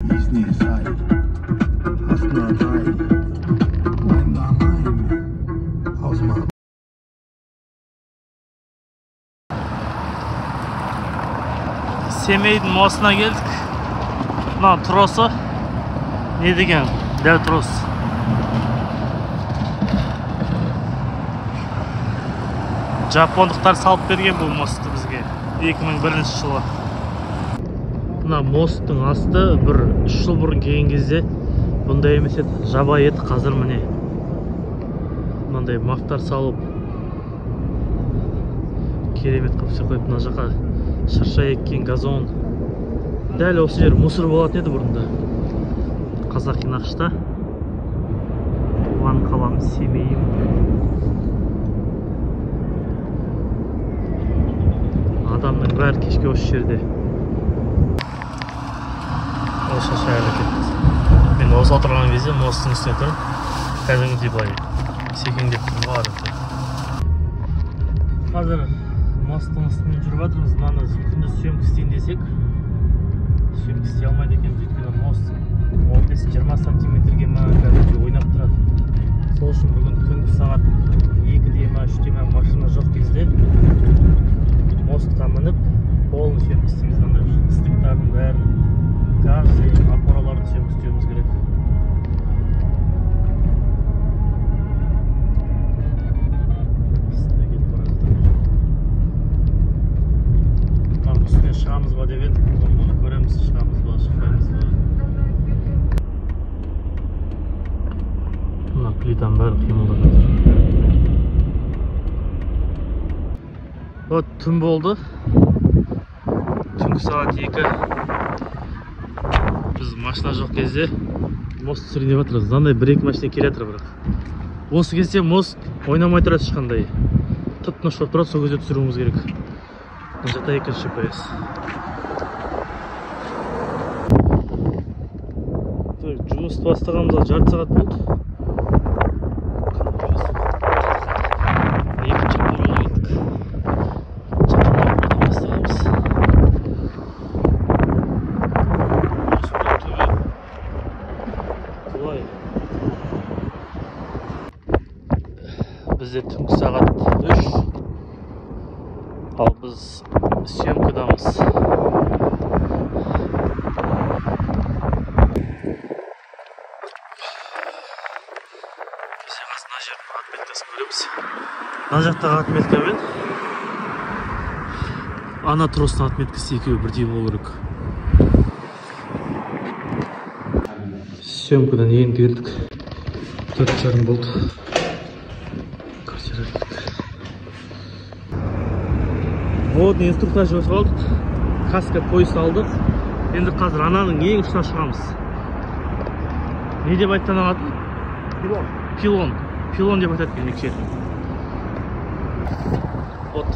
Иісіне сай, астына тай, уайымдамаймын, аузыма. Семейдің мостына келдік. Мына тросы не деген дәу трос. Жапондықтар салып берген бұл мостты бізге 2001 жылы. Мына мосттың асты бір 3 жыл бұрын келген кезде бұндай емес еді, жабайы еді. Қазір міне мынандай мафтар салып керемет қылып істеп қойып, мына жаққа шырша еккен, газон. Дәл осы жер мусор болатын еді бұрында. Қазақи нақышта туған қалам Семейім. Адамның бәрі кешке осы жерде. Осы шайырлы кетті. Мен осы отырған кезде мосттың үстіне тұрып, кәдімгідей былай секеңдеп тұрмын. Қазір мосттың үстімен жүріп жатырмыз. Мынаны күндіз съемка істейін десек, съемка істей алмайды екенбіз, өйткені мост 15-20 сантиметрге ма кәдімгідей ойнап тұрады. Сол үшін бүгін түнгі сағат 2-де ма 3-те ма машина жоқ кезде мостқа мініп полный съемка істейміз. Андай стыктардың бәрін, каждый опораларды съемка істеуіміз керек. Үстіне шығамыз ба деп едік, оны көреміз, шығамыз ба, шықпаймыз ба. Мына плитаның бәрі қимылдап жатыр. Вот түн болды. Түнгі сағат 2. Біз машина жоқ кезде мост түсірейін деп жатырмыз. Мынандай бір-екі машина келе жатыр бірақ. Осы кезде мост ойнамай тұрады ешқандай. Тып-тыныш болып тұрады, сол кезде түсіруіміз керек. Мына жақта екінші ПС. Жұмысты бастағанымызға жарты сағат болды. Екінші опораға келдік. Жақында опорадан бастағанбыз. Осының түбі құлай. Бізде түнгі сағат 3. Ал біз съемкадамыз. Біз мына жердің отметкасын көреміз. Мына жақтағы отметкамен ана тростың отметкасы екеуі бірдей болу керек. Съемкадан енді келдік. 4:30 болды. Квартираға келдік. Водный инструктаж өтіп алдық. Каска, пояс алдық. Енді қазір ананың ең ұшына шығамыз. Не деп айтты ананың атын? Пилон. Пилон. Пилон деп айтады екен екі. Вот,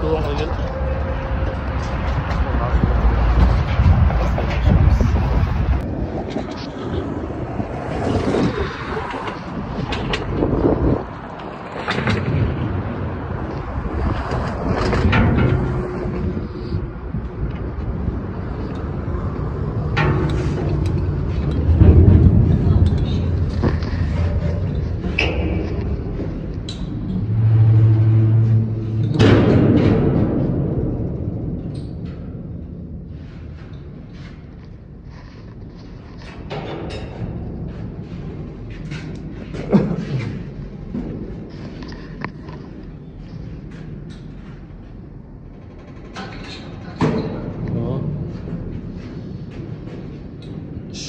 пилонға келдік.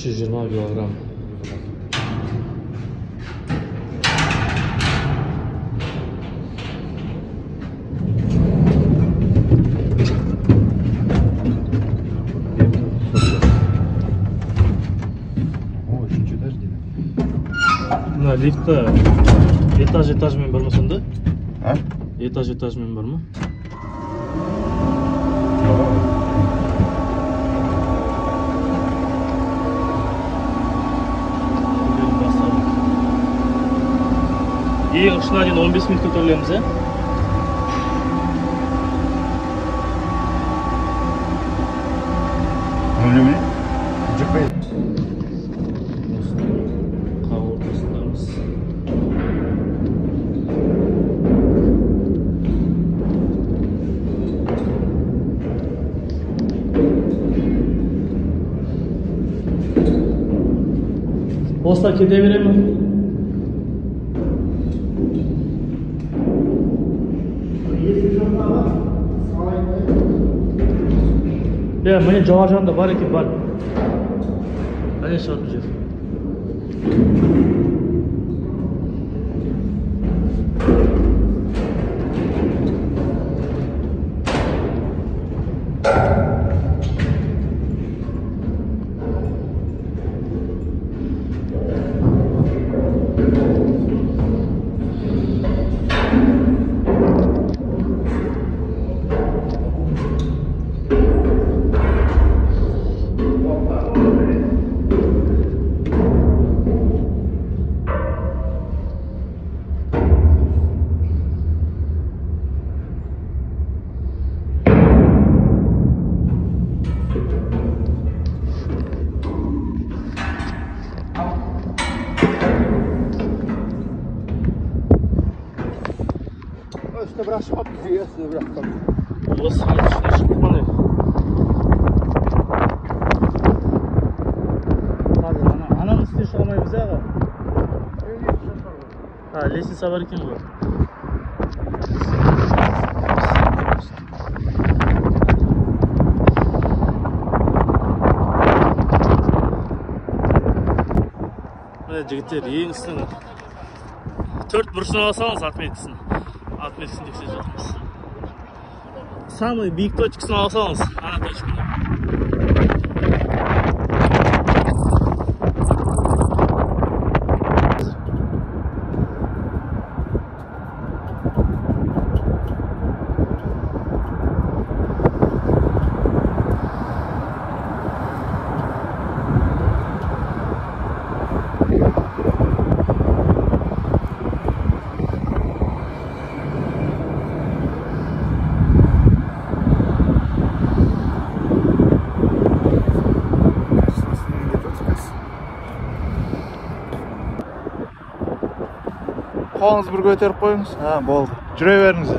320 килограмм. О, үшінші этаж дейді. Мына лифтті этаж этажмен бар ма сонда? А? Этаж этажмен бар ма? Ең ұшына дейін 15 минут көтерілеміз, ә? Нөл немене? Жүкпей. Осылай кете бере ме? Иә, міне жоғары жағында бар екен, бар. Әне шығатын жер. Осы үстіне шықтық міне. Қазір ананың үстіне шыға алмаймыз аға. А, лестница бар екен ғой. Міне жігіттер, ең үстінің төрт бұрышын ала салыңыз, отметкісін. Отметкісін тексеріп жатырмыз. Самый биік точкасын ала салыңыз, ана точканы. Қолыңызды бір көтеріп қойыңыз. Болды. Жүре беріңіз.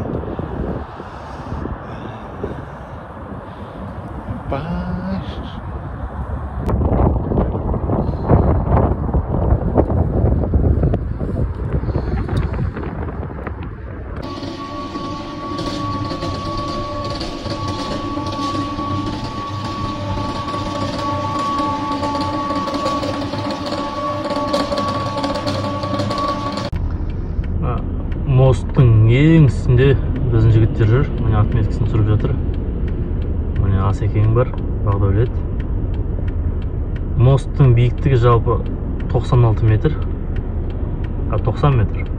Мосттың ең үстінде біздің жігіттер жүр. Міне отметкісін түсіріп жатыр. Міне Асекең бар, Бағдәулет. Мосттың биіктігі жалпы 96 метр. 90 метр.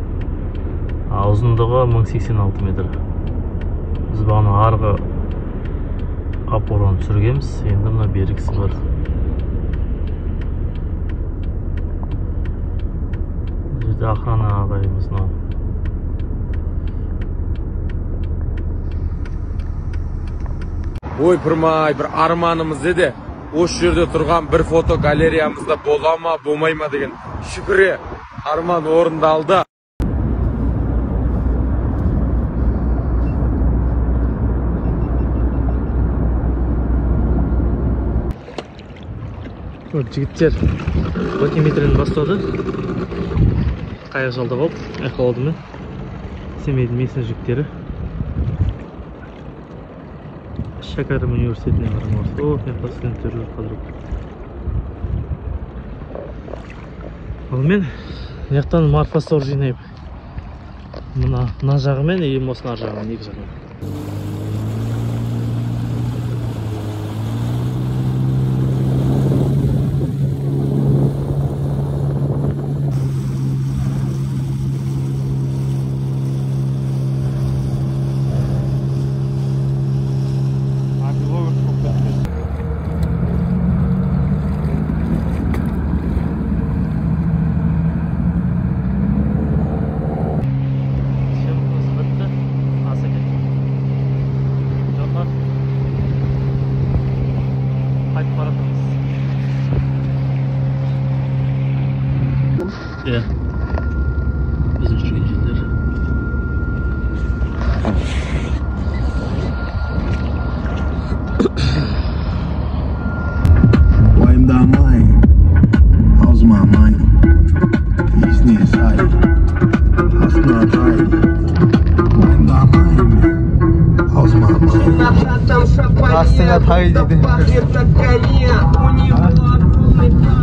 А ұзындығы 1086 метр. Біз бағана арғы опораны түсіргенбіз. Енді мына бергісі бар. Бұл жерде охрана ағайымыз мынау. Ой, пырмай, бір арманымыз еді. Осы жерде тұрған бір фото галереямызда бола ма, болмай ма деген. Шүкір, арман орындалды. Жігіттер батиметрін бастады. Қайық жалдап алып, аяқталды. Семейдің местный жігіттері. Шәкәрім университетіне қарамас. О, мына студенттер жүр қазір. Ал мен мына жақтан марфасор жинаймын. Мына жағымен, и осының ар жағымен, екі жағымен. Иә, біздің жүрген жерлер. Уайымдамай, аузыма май. Астыңа тай дейді. Пахнет на коне, у него огромный.